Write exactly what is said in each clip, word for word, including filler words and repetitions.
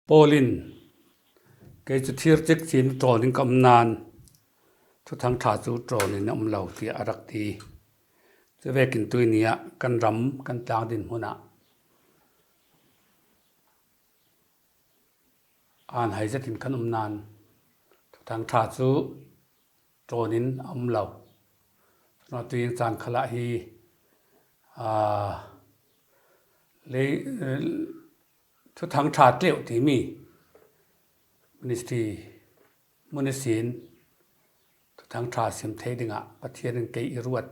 Paul in, "Kei cu thir cik cin ṭawlin ka um nain Thuthang ṭha cu ṭawlin a um lo," tiah a rak ti. Cuvekin tuihni ah kan ram kan tlang dinhmun ah aan hai zetin kan um nain Thuthang ṭha cu ṭawlin a um lo. Cun atu ing caan khalah hi, aa, lei, Thuthang ṭha tleuh timi ministry mun ihsin Thuthang ṭha sim thei dingah Pathian in kei i ruat.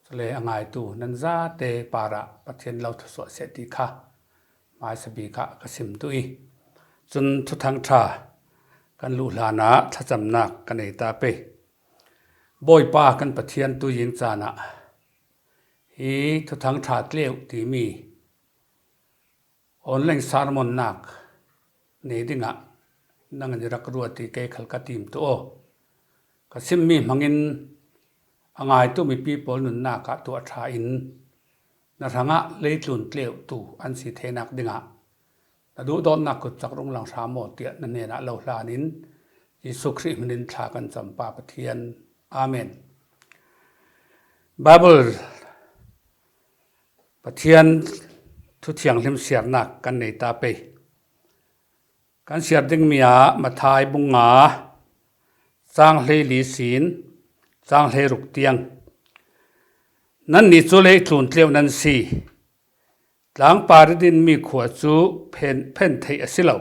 Cule a ngaitu nan zate parah Pathian lo thusuah seh ti kha hmaisa bik ah ka sim duh i, cun Thuthang ṭha kan luh hlanah thlacamnak ka nei ta pei. Bawipa kan Pathian tuihni caan ah hi Thuthang ṭha tleuh timi online sermonnak nei dingah nang in rak ruat i kei khal ka timtuah aw. Ka simmi hmangin a ngaitu mipi pawl nunnak ah tuah ṭha in na hrangah leitlun tleuhtu an si theinak dingah na duhdawtnak kutcak rung lang hram aw tiah na hnenah lo hlanin Jesuh Khrih hminin thla kan cam Pa Pathian. Amen. Bible Pathian Thu Thianghlim siarnak kan nei ta pei. Kan siar dingmi ah Matthai bung nga, cang hleili sin cang hleiruk tiang. Nannih cu leitlun tleuh nan si. Tlangpar i dinmi khua cu phen, phen theih a si lo.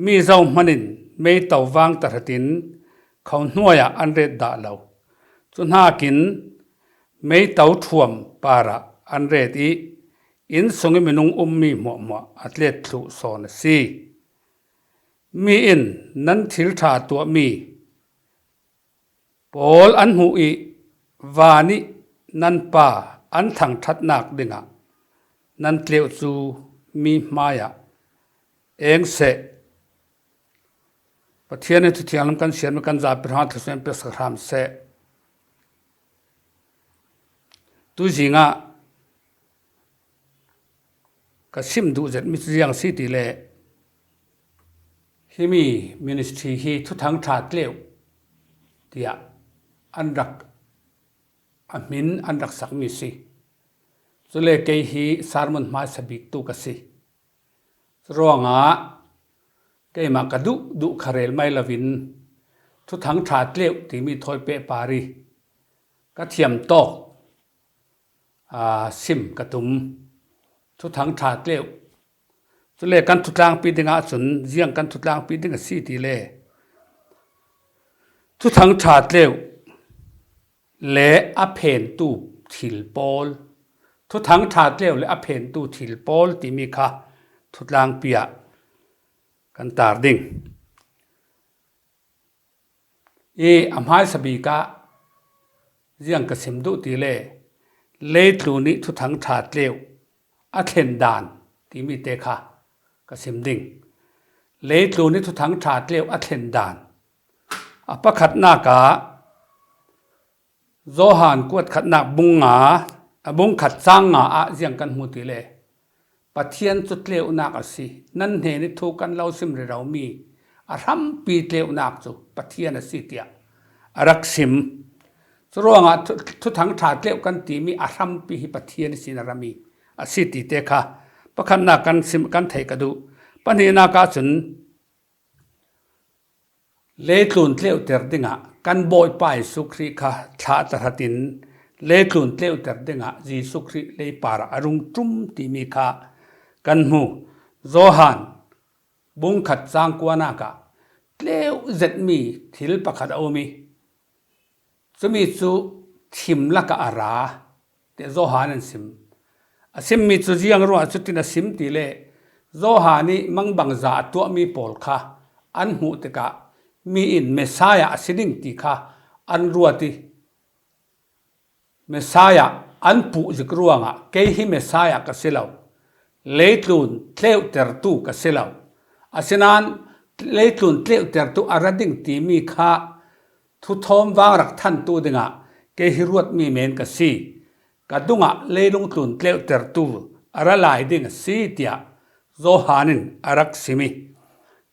Mi zohman in meito vang tahratin kho hnuai ah an ret dah lo. Cu hnakin meito ṭhuam parah an ret i, inn sung i minung ummi hmuahhmuah a tlet thluh sawn a si. Mi in nan thil ṭha tuahmi pawl an hmuh i, van i nan Pa an thangṭhatnak dingah nan tleuh cu mi hmaiah eng seh. Pathian in Thu Thianghlim kan siarmi kan zapi hrang thlusuah in piaksak hram seh. Tuzing ah ka sim duh zetmi cu ziang si ti le, himi ministry hi Thuthang ṭha tleuh tiah an rak, a hmin an rak sakmi si. Cule kei hi sermon hmaisa biktu ka si. Curuangah keimah ka duh duh kha rel mai loin Thuthang ṭha tleuh timi thawi pehpar i ka thiam tawk, aa, sim ka tum. Thuthang ṭha tleuh. Cule kan thutlangpi dingah cun ziang kan thutlangpi ding a si ti le, Thuthang ṭha tleuh le a phentu thil pawl, Thuthang ṭha tleuh le a phentu thil pawl timi kha thutlangpi ah kan tar ding. I a hmaisa bik ah ziang ka sim duh ti le, leitlun i Thuthang ṭha tleuh a thlen dan timi te kha ka sim ding. Leitlun i Thuthang ṭha tleuh a thlen dan. A pakhatnak ah Johan kuat khatnak bung nga, a bung khat cang nga ah ziang kan hmu ti le, Pathian cu tleuhnak a si. Nan hnen i thu kan lo sim rero mi a hrampi tleuhnak cu Pathian a si tiah a rak sim. Curuangah thu, Thuthang ṭha tleuh kan timi a hrampi hi Pathian ihsin a rami a si ti te kha pakhatnak kan sim, kan theih ka duh. Pahnihnak ah cun leitlun tleuhter dingah kan Bawipa Jesuh Khrih kha thlah tahratin leitlun tleuhter dingah Jesuh Khrih leipar ah a rung ṭum timi kha kan hmu. Johan bung khat cang kuanak ah tleuh zetmi thil pakhat a um i, cumi cu thim lakah a ra, tiah Johan in sim. A simmi cu ziang ruangah cutin a sim ti le, Johan i mangbangza a tuahmi pawl kha an hmuh tikah mi in Messiah a si ding ti kha an ruat i, Messiah an puh zik ruangah, "Kei hi Messiah ka si lo, leitlun tleuhtertu ka si lo. Asinain leitlun tleuhtertu a ra ding timi kha thuthawm vang rak thantu dingah kei hi ruatmi men ka si. Ka dungah leilung tlun tleuhtertu a ra lai ding a si," tiah Johan in a rak sim i,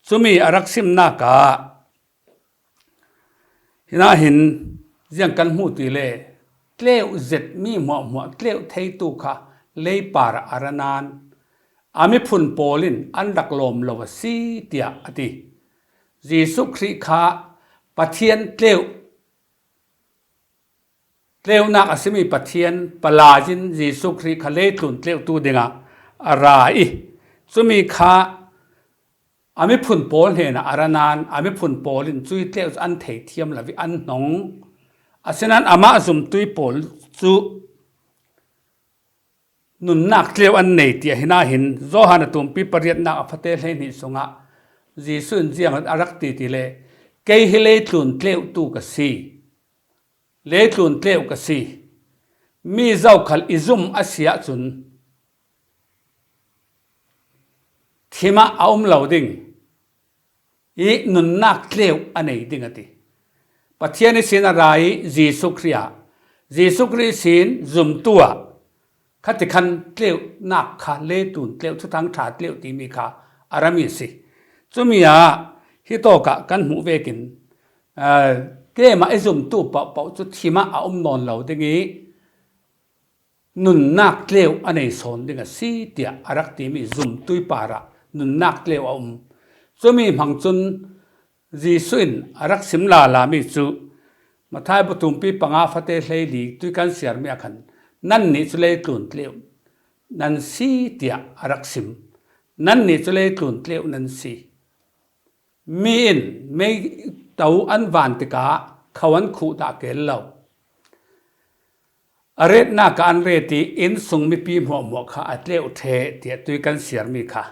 cumi a rak simnak ah, hinah hin ziang kan hmu ti le, tleu zet mi hmuahhmuah tleu theitu kha leipar ah a ra nan, a miphun pawl in an rak lawm lo a si, tiah a ti. Jesuh Khrih kha Pathian tleu, tleunak a simi Pathian palazin Jesuh Khrih kha leitlun tleutu dingah a ra i, cumi kha a miphun pawl hnenah a ra nan, a miphun pawl in cui tleu cu an thei thiam lo i an hnong. Asinain amah zumtui pawl cu nunnak tleu an nei, tiah hinah hin Johan a tumpi pariatnak a fate hleihnih sungah Jesuh in ziang a rak ti ti le, kei hi leitlun tleutu ka si, leitlun tleu ka si. Mi zokhal i zum a si ahcun thim ah a um lo ding i nunnak tleu a nei ding a ti. Pathian ihsin a ra i Jesuh Khrih ah, Jesuh Khrih ihsin zumtu ah khatikhan tleunak kha leitlun tleu, thuthang ṭha tleu timi kha a rami a si. Cumi ah hitawk ah kan hmuh vekin, aa, keimah i zumtu paohpaoh cu thim ah a um nawn lo ding i nunnak tleu a nei sawn ding a si, tiah a rak timi zumtui parah nunnak tleu a um. Cumi hmang cun Jesuh in a rak sim lalami cu Matthai bu tumpi panga fate hleili tui kan siarmi ah khan, nannih cu leitlun tleu nan si, tiah a rak sim. Nannih cu leitlun tleu nan si. Mi in meito an van tikah kho an khuh dah kel lo. A retnak ah an ret i innsung mipi hmuahhmuah kha a tleuh ṭheh, tiah tui kan siarmi kha.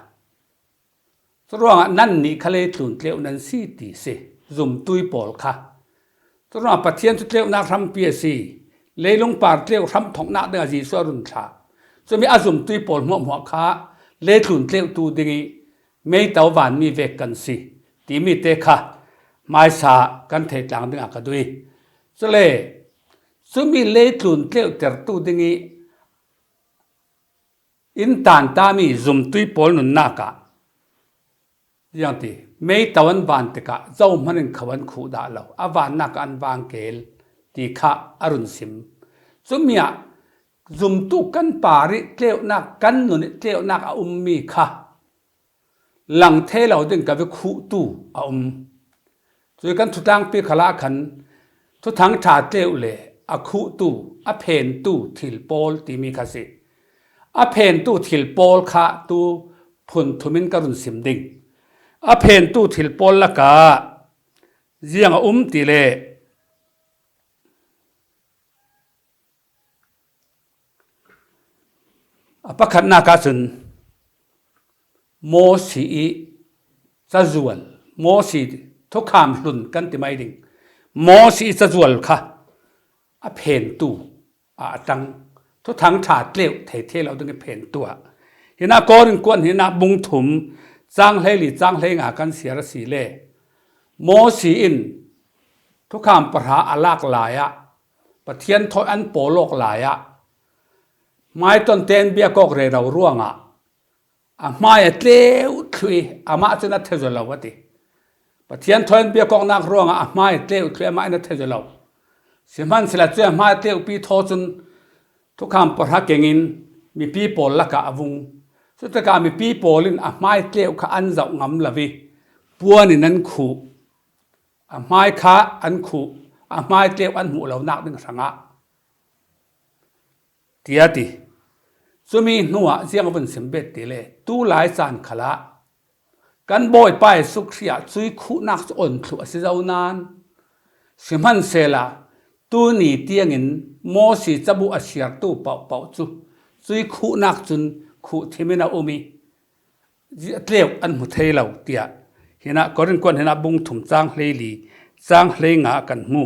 Curuangah nannih kha leitlun tleuh nan si ti si, zumtui pawl kha. Curuangah Pathian cu tleuhnak hrampi a si, leilung par tleuh hramthawknak dingah Jesuh a run thlah. Cumi a zumtui pawl hmuahhmuah kha leitlun tleuhtu ding i meito vanmi vek kan si timi te kha hmaisa kan theih tlang dingah ka duh i, cule cumi leitlun tleuhtertu ding i in tantami zumtui pawl nunnak ah, ziang ti, meito an van tikah zohman in kho an khuh dah lo, a vannak ah an vang kel ti kha a run sim. Cumi ah zumtu kan par i tleuhnak, kan nun i tleuhnak a ummi kha lang thei lo ding ka vi khuhtu a um. Cui kan thutlangpi khalah khan thuthang ṭha tleuh le a khuhtu, a phentu thil pawl timi kha si. A phentu thil pawl kha tu phun thumin ka run sim ding. A phentu thil pawl lakah ziang a um ti le, a pakhatnak ahcun Mosi i cazual, Mosi thukham hlun kan ti mai ding, Mosi i cazual kha a phentu ah a tang, thuthang ṭha tleuh thei thei lo ding i phentu ah. Hinah Korin kuat hinah bung thum, cang hleili cang hleinga kan siar a si le, Mosi in thukham pahra a lak lai ah, Pathian thawi an pawl awk lai ah, hmaiton ten biak awk rero ruangah a hmai a tleuh thluh i amah cun a thei zaw lo a ti. Pathian thawi an biak awknak ruangah a hmai a tleuh thluh i amah in a thei zaw lo. Sihmansehla cui a hmai a tleuhpi thaw cun thukham pahra kengin mipi pawl lakah a vung. Cutikah mipi pawl in a hmai tleuh kha an zoh ngam lo i puan in an khuh. A hmai kha an khuh, a hmai tleuh an hmuh lonak ding hrangah, tiah a ti. Cumi hnuah ziang a vun sim bet ti le, tu lai caan khalah kan Bawipa Jesuh Khrih ah cui khuhnak cu on thluh a si zo nain, sihmansehla tuni tiangin Mosi cabu a siartu paohpaoh cu cui khuhnak cun khuh thim in a um i, a tleuh an hmu thei lo, tiah hinah Korin kuat hinah bung thum cang hleili cang hleinga kan hmu.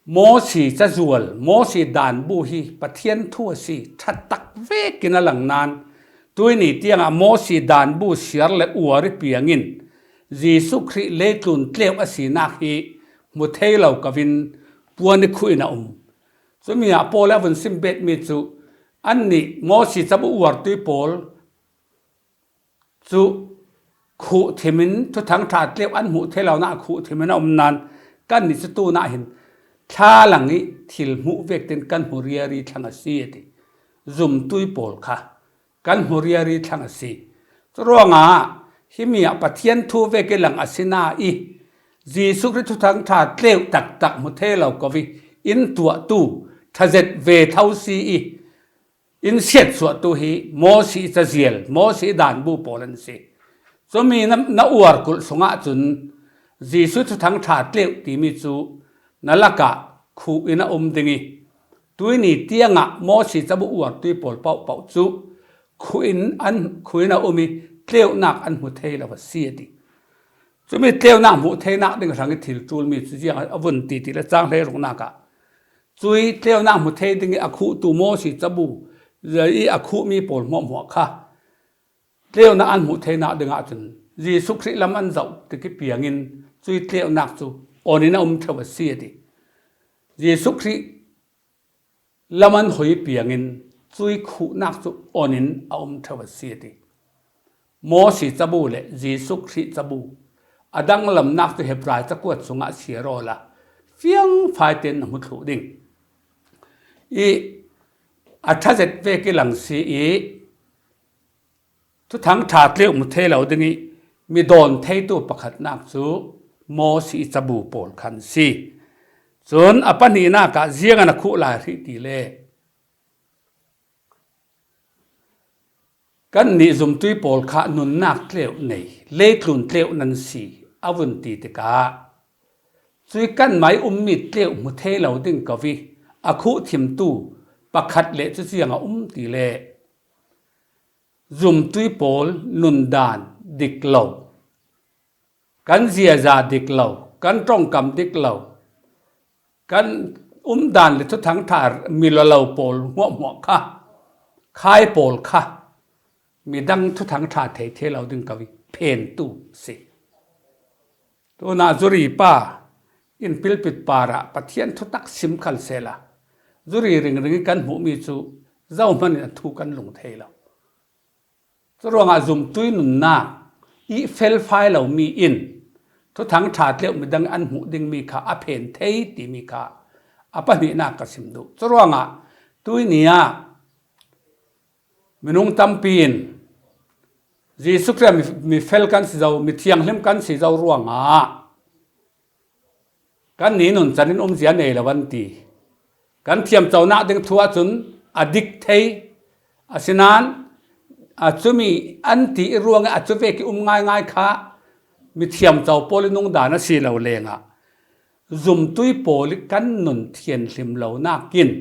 Mosi cazual, Mosi danbu hi Pathian thu a si, ṭha tak vekin a lang nain, tuni tiangah Mosi danbu siar le uar i piangin Jesuh Khrih leitlun tleuh a sinak hi hmu thei lo ko in puan i khuh in a um. Cumi ah Paul a vun sim betmi cu annih Mosi cabu uartui pawl cu khuh thimin Thuthang ṭha tleuh an hmuh thei lo nain khuh thimin a um nain kannih cu tunah hin thlalang ih thil hmuh vek tin kan hmu riari thlang a si a ti. Zumtui pawl kha kan hmu riari thlang a si. Curuangah himi ah Pathian thu vek ih lang a si nain Jesuh Khrih Thuthang ṭha tleuh taktak hmu thei lo ko ih in tuahtu ṭhazet ve tho si ih in siatsuahtu hi Mosi ih cazial, Mosi ih danbu pawl an si. Cumi na, na uar kulh sungah cun Jesuh Thuthang ṭha tleuh timi cu na lakah khuh in a um ding ih tuini tiangah Mosi cabu uartui pawl pohpoh cu khuh in an, khuh in a um ih tleuhnak an hmu thei lo a si a ti. Cumi tleuhnak hmuh theinak ding hrang ih thil ṭulmi cu ziang a vun ti ti le cang hleiruknak ah cuih tleuhnak hmu thei ding ih a khuhtu Mosi cabu ih a khuhmi pawl hmuahhmuah kha tleuhnak an hmuh theinak dingah cun Jesuh Khrih lam an zoh tik ih piangin cuih tleuhnak cu on in a um ṭheu a si a ti. Jesuh Khrih lam an hoi ih piangin cuih khuhnak cu on in a um ṭheu a si a ti. Mosi cabu le Jesuh Khrih cabu a danglamnak cu Hebrai cakuat sungah siar awla fiangfai tein na hmu thluh ding ih a ṭhazet vek ih lang si ih Thuthang ṭha tleuh hmu thei lo ding ih mi dawn theitu pakhatnak cu Mosi ih cabu pawl khan si. Cun a pahnihnak ah ziang an a khuh lai hrih ti le kannih zumtui pawl kha nunnak tleuh nei, leitlun tleuh nan si a vun ti tikah cuih kanmah ih ummi tleuh hmu thei lo ding ko ih a khuh thimtu pakhat le cu ziang a um ti le zumtui pawl nundan dik lo, kan ziaza dik lo, kan ṭongkam dik lo, kan umdan le Thuthang ṭha mi lo lo pawl hmuahhmuah kha, khai pawl kha midang Thuthang ṭha thei thei lo ding ko ih phentu si. Tunah zuri pa in pilpit parah Pathian thutak sim khal sehla zuri ringring ih kan hmuhmi cu zohman in a thu kan lung thei lo. Curuangah zumtui nunnak ih felfai lomi in Thuthang ṭha tleuh midang an hmuh dingmi kha a phen thei timi kha a pahnihnak ka sim duh. Curuangah tuini ah minung tampi in Jesuh Khrih ah mi, mi fel kan si zo, mi thianghlim kan si zo ruangah kannih nuncan in umzia nei lo an ti. Kan thiamconak ding thu ahcun a dik thei. Asinain a cumi an ti ih ruangih a cuvek ih um ngaingai kha mi thiamco pawl ih nungdan a si lo lengah zumtui pawl ih kan nun thianhlim lonak in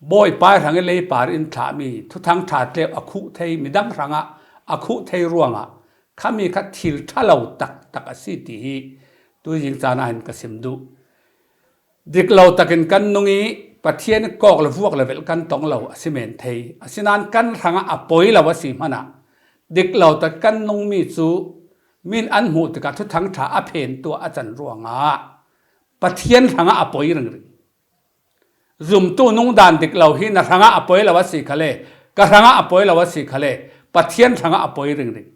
Bawipa ih hrangih leipar in thlahmi Thuthang ṭha tleuh a khuh thei midang hrangah a khuh thei ruangah khami kha thil ṭha lo taktak a si ti hi tuizing caan ah hin ka sim duh. Dik lo takin kan nung ih Pathian ih kawk le vuak le velh kan tong lo a si men thei. Asinain kan hrangah a poi lo a si hmanah dik lo tak kan nungmi cu min an hmuh tikah Thuthang ṭha a phentu ah a can ruangah Pathian hrangah a poi ringring. Zumtu nungdan dik lo hi na hrangah a poi lo a si khale, ka hrangah a poi lo a si khale, Pathian hrangah a poi ringring.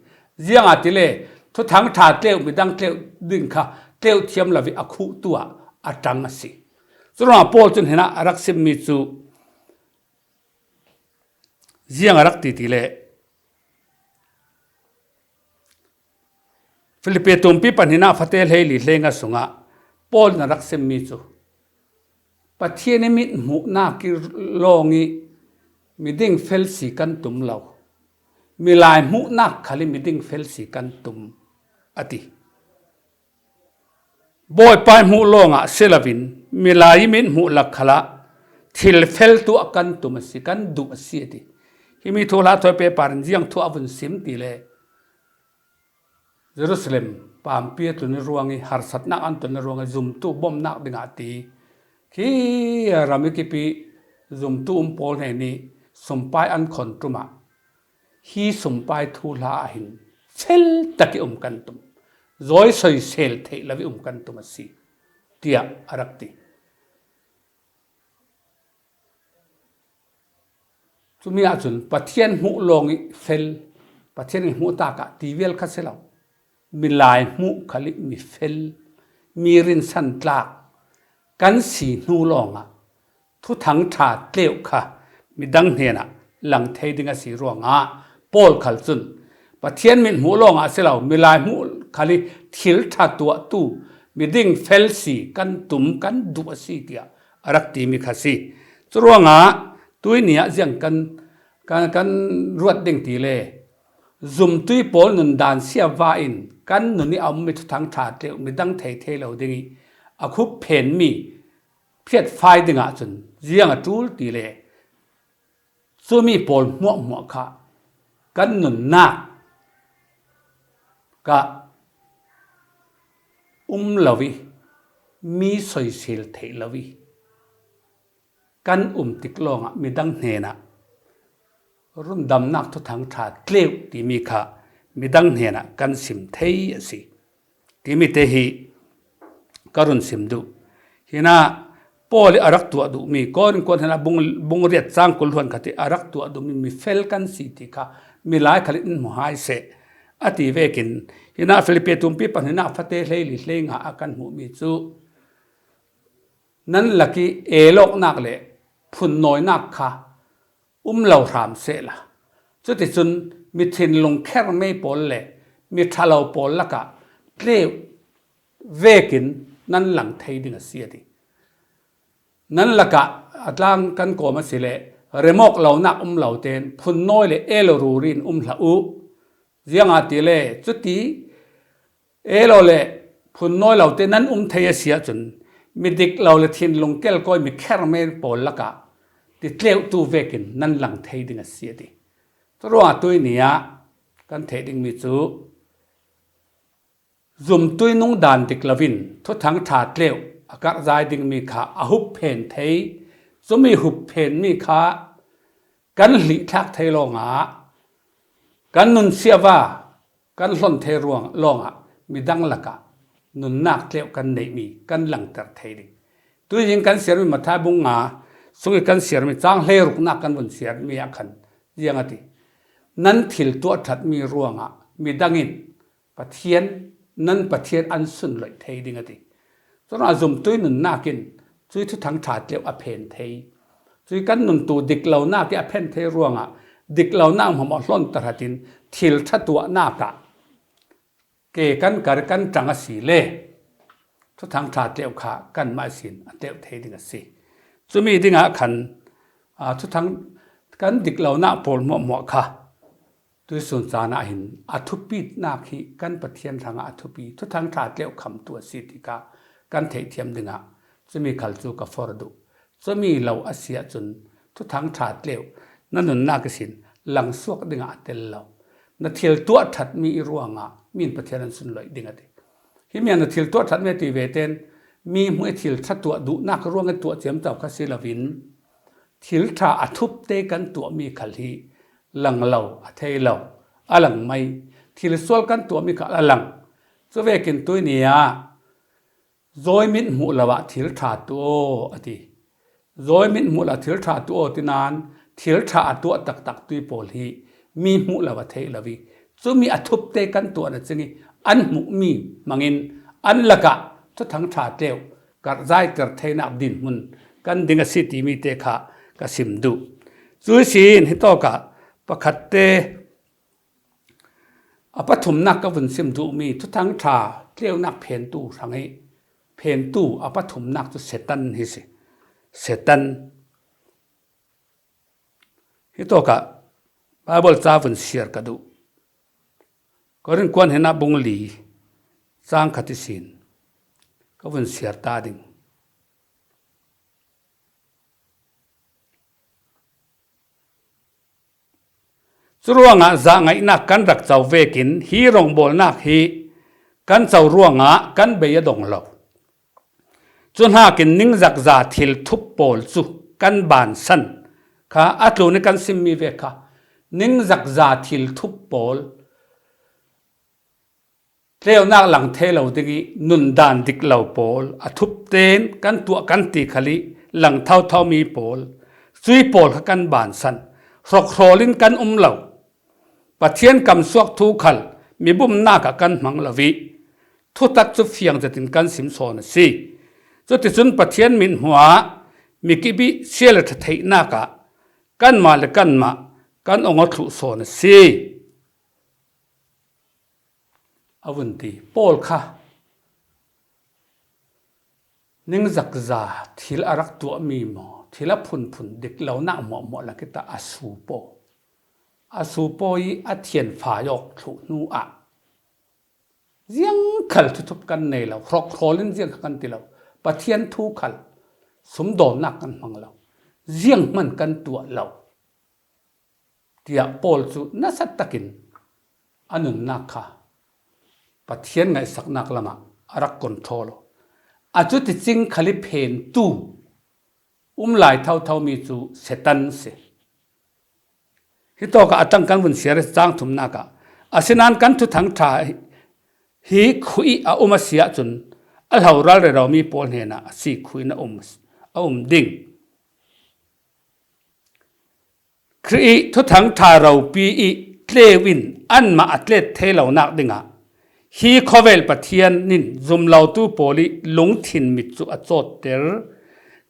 Ziangahtile Thuthang ṭha tleuh midang tleuh ding kha tleuh thiam lo ih a khuhtu ah a ṭang a si. Curuangah Paul cun hinah a rak simmi cu ziang a rak ti ti le Filipi tumpi pahnihnak fate hleili hleinga sungah Paul in a rak simmi cu Pathian ih mithmuhnak ih lawng ih miding fel si kan tum lo. Milai hmuhnak khal ih miding fel si kan tum a ti. Bawipa ih hmuh lawngah si loin milai ih mithmuh lak khalah thil fel tuah kan tum a si, kan duh a si a ti. Himi thuhla thawi pehpar in ziang thu a vun sim ti le Jerusalem pampi a tlun ih ruangih harsatnak an tlun ih ruangih zumtu bomnak dingah ti khi ram ih kip ih zumtu um pawl hnen ih sumpai an khon ṭum ah hi sumpai thuhla ah hin fel tak ih um kan tum, zawi soisel theih lo ih um kan tum a si, tiah a rak ti. Tumi ahcun Pathian hmuh lawng i fel, Pathian i hmuh takah ti vial kha si lo. Milai hmuh khal i mi fel, mi rinsan tlak, kan si hnu lawngah Thuthang ṭha tleuh kha midang hnenah lang thei ding a si ruangah Paul khal cun Pathian mithmuh lawngah a si lo, milai hmuh khal i thil ṭha tuahtu miding fel si kan tum, kan duh a si tiah a rak timi kha si. Curuangah tuini ah ziang kan, kan, kan ruat ding ti le zumtui pawl nundan siava in kan nun i a ummi Thuthang ṭha tleuh midang thei thei lo ding i a khup phenmi phiatfai dingah cun ziang a ṭul ti le cumi pawl hmuahhmuah kha kan nunnak kah um lo i mi soisel theih lo i kan um tik lawngah midang hnenah rundamnak Thuthang ṭha tleuh timi kha midang hnenah kan sim thei a si timi te hi ka run sim duh. Hinah Paul i a rak tuah duhmi, Korin kuan hinah bung, bung riat cang kul hluan khat i a rak tuah duhmi mi fel kan si ti kha milai khal in hmu hai seh a ti vekin, hinah Filipi tumpi pahnihnak fate hleili hleinga a kan hmuhmi cu nan lak i el awknak le phunnawinak kha um lo hram sehla, cuticun mi thinlung khermei pawl le mi ṭhalo pawl lakah tleuh vekin nan lang thei ding a si a ti. Nan lakah a tlang kan kawm a si le remawk lonak um lo tein phunnawi le el ruri in um hlah uh. Ziangahtile cuti el aw le phunnawi lo te nan um thei a si ahcun midik lo le thinlung kelkawi mi khermei pawl lakah ti tleuhtu vekin nan lang thei ding a si a ti. Curuangah tuini ah kan theih dingmi cu zumtui nungdan dik loin Thuthang ṭha tleuh a karhzai dingmi kha a hup phen thei. Cumi hup phenmi kha kan hlihthlak thei lawngah kan nun siava kan hlon thei ruang lawngah midang lakah nunnak tleuh kan neihmi kan langter thei ding. Tuizing kan siarmi Matthai bung nga sungih kan siarmi cang hleiruknak kan vun siarmi ah khan ziang a ti. Nan thil tuah ṭhatmi ruangah midang in Pathian, nan Pathian an sunloih thei ding a ti. Cun a zumtui nunnak in cui Thuthang ṭha tleuh a phen thei. Cui kan nuntu diklonak i a phen thei ruangah diklonak hmuahhmuah hlon tahratin thil ṭha tuahnak ah ke kan kar kan ṭang a si le Thuthang ṭha tleuh kha kanmah sin a tleuh thei ding a si. Cumi dingah khan, aa, Thuthang kan diklonak pawl hmuahhmuah kha tuisun caan ah hin a thupinak hi kan Pathian hrangah a thupi Thuthang ṭha tleuh khamtu a si ti kha kan theihthiam dingah cumi khal cu ka for duh. Cumi lo a si ahcun Thuthang ṭha tleuh na nunnak ihsin langsuak dingah a tel lo. Na thil tuah ṭhatmi i ruangah min Pathian an sunloih ding a ti. Himi ah na thil tuah ṭhatmi a ti ve tein mi hmuh i thil ṭha tuah duhnak ruangah tuah ciamco kha si loin thil ṭha a thupte kan tuahmi khal hi lang lo, a thei lo, a lang mai. Thil sual kan tuahmi khal a lang. Cuvekin tuini ah zawi mit hmuh lo ah thil ṭha tuah aw a ti. Zawi mit hmuh lo ah thil ṭha tuah aw ti nain thil ṭha a tuah taktak tui pawl hi mi hmuh lo a theih lo i cumi a thupte kan tuah na cing i an hmuhmi hmangin an lakah Thuthang ṭha tleuh karhzaiter theinak dinhmun kan ding a si timi te kha ka sim duh. Cu ihsin hitawkah pakhatte a pathumnak ka vun sim duhmi Thuthang ṭha tleunak phentu hrang i phentu a pathumnak cu Satan hi si. Satan. Hitawkah Baibal ca vun siar ka duh. Korin kuan hinah bung li cang khat ihsin ka vun siar ta ding. Curuangah zahngaihnak kan rak co vekin hi rawngbawlnak hi kan co ruangah kan bei a dong lo. Cuhnakin ningzakza thil thup pawl cu kan bansan kha a tlun i kan simmi ve kha ningzakza thil thup pawl tleunak lang thei lo ding i nundan dik lo pawl a thup tein kan tuah kan ti khal i lang thothomi pawl cui pawl kha kan bansan. Hrokhrawlin kan um lo. Pathian kamsuak thu khal mi bumnakah kan hmang lo i, thutak cu fiang zetin kan sim sawn a si. Cuticun Pathian mithmuhah mi kip i sia le ṭha theihnak ah kanmah le kanmah kan ong aw thluh sawn a si. A vun ti. Paul kha ningzakza thil a rak tuahmi maw, thil a phunphun dik lonak hmuahhmuah lakah a supaw. A supaw i a thianfai awk thluh hnu ah ziangkhal thuthup kan nei lo, hrokhrawlin ziangkhal kan ti lo. Pathian thu khal sumdawnnak kan hmang lo, zianghman kan tuah lo, tiah Paul cu nasa takin a nunnak kha Pathian ngaihsaknak lamah a rak control aw. A cuticing khal i phentu um lai thothomi cu Satan si. Hitawkah a ṭang kan vun siar i cang thumnak ah, asinain kan thuthang ṭha hi khuh i a um a si ahcun a hloral reromi pawl hnenah a si khuh in a um, a um ding. Khrih i thuthang ṭha ropi i tleu in anmah a tlet thei lonak dingah hi khawvel Pathian in zumlotu pawl i lungthin mit cu a cawtter.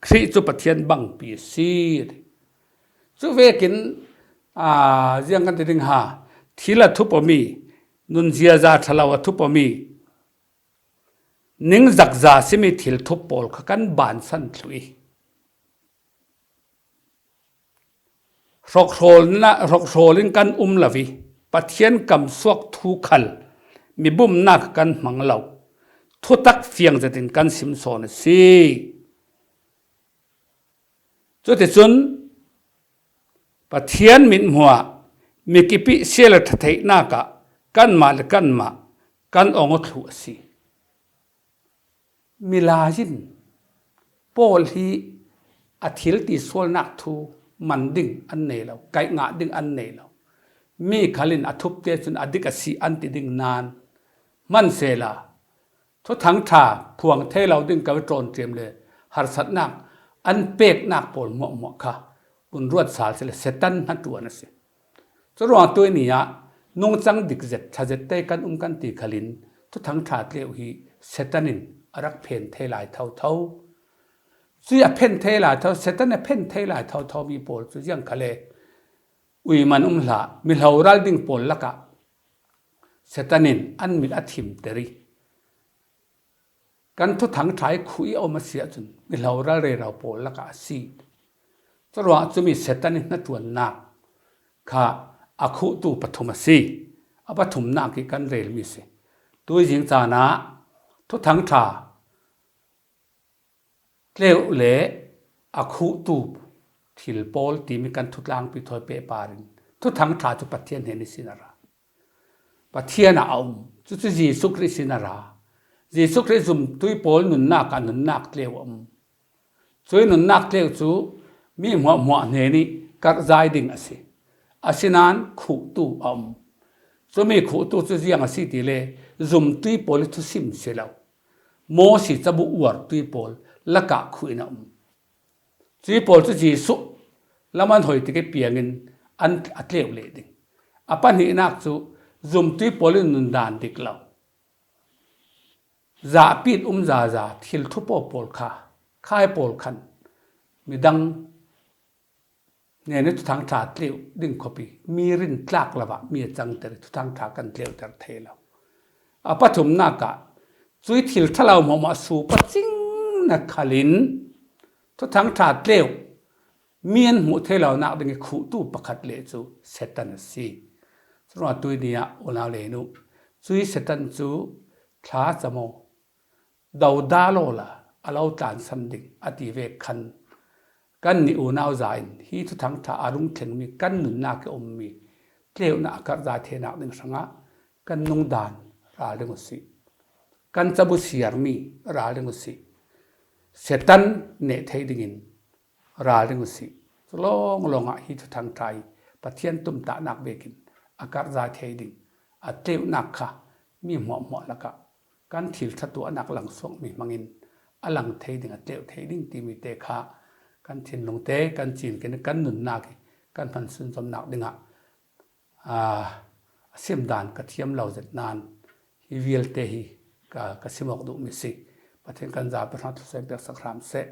Khrih cu Pathian bangpi a si. Cu vekin, aa, ziang kan ti ding ha, thil a thup awmi, nun ziaza ṭhalo a thup awmi, ningzakza simi thil thup pawl kha kan bansan thluh i, hrokhrawlna-, hrokhrawlin kan um lo i, Pathian kamsuak thu khal mi bumnak kan hmang lo, thutak fiang zetin kan sim sawn a si. Cuticun Pathian mithmuhah mi kip i sia le ṭha theihnak ah kanmah le kanmah kan ong aw thluh a si. Milai in Paul hi a thil tisualnak thu man ding an nei lo, kaih ngah ding an nei lo. Mi khal in a thupte cun a dik a si an ti ding nain, hmansehla thuthang ṭha phuang thei lo ding ka ṭawnṭiam le harsatnak an peknak pawl hmuahhmuah kha vun ruat sal sila, Satan hnaṭuan a si. Curuangah tuihni ah nungcang dik zet, ṭha zet te kan um kan ti khalin thuthang ṭha tleu hi Satan in a rak phen thei lai thotho. Cui a phen thei lai tho, Satan a phen thei lai thotho mi pawl cu ziang khal e, ui man um hlah, mi hloral ding pawl lakah Satan in an mit a thimter i, kan thuthang ṭha i khuh i a um a si ahcun mi hloral rero pawl lakah a si. Curuangah cumi Satan i hnaṭuannak kha a khuhtu pathum a si. A pathumnak i kan relmi a si. Tuizing caan ah thuthang ṭha tleu le a khuhtu thil pawl timi kan thutlangpi thawi pehpar in thuthang ṭha cu Pathian hnen ihsin a ra. Pathian ah a um. Cucu Jesuh Khrih sin a ra. Jesuh Khrih zumtui pawl nunnak ah nunnak tleu a um. Cui nunnak tleu cu mi hmuahhmuah hnen i karhzai ding a si. Asinain khuhtu a um. Cumi khuhtu cu ziang a si ti le zumtui pawl i thusim si lo. Moses cabu uartui pawl lakah khuh in a um. Cui pawl cu Jesuh lam an hoi tik i piangin an a tleu leh ding. A pahnihnak cu zumtui pawl in nundan dik lo. Zahpit um zaza thil thupaw pawl kha, khai pawl khan midang hnen i thuthang ṭha tleu ding khawp i mi rintlak lo ah mi a cangter i thuthang ṭha kan tleuter thei lo. A pathumnak ah cui thil ṭhalo hmuahhmuah su pacing na khalin thuthang ṭha tleu mi an hmuh thei lonak ding i khuhtu pakhat le cu Satan a si. Curuangah tuihni ah unau le nu, cui Satan cu thla cam aw, doda lawla a lo tlansan ding a ti vek khan, kannih unau za in hi thuthang ṭha a rung thlengmi kan nunnak i ummi tleunak a karhzai theinak ding hrangah kan nungdan ral ding uh sih. Kan cabu siarmi ral ding uh sih. Satan neh thei dingin ral ding uh sih. Cu lawnglawng ah hi thuthang ṭha i Pathian tumtahnak vekin a karhzai thei ding a tleunak kha mi hmuahhmuah lakah kan thil ṭha tuahnak langsuakmi hmangin a lang thei ding, a tleuh thei ding timi te kha kan thinlung te kan cinken, kan nunnak i kan hman sunzawmnak dingah, aa, a sim dan ka thiam lo zet nan hi vialte hi ka, ka sim awk duhmi si. Pathian kan zapi hna thlusen peksak hram seh.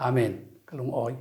Amen. Ka lungawi.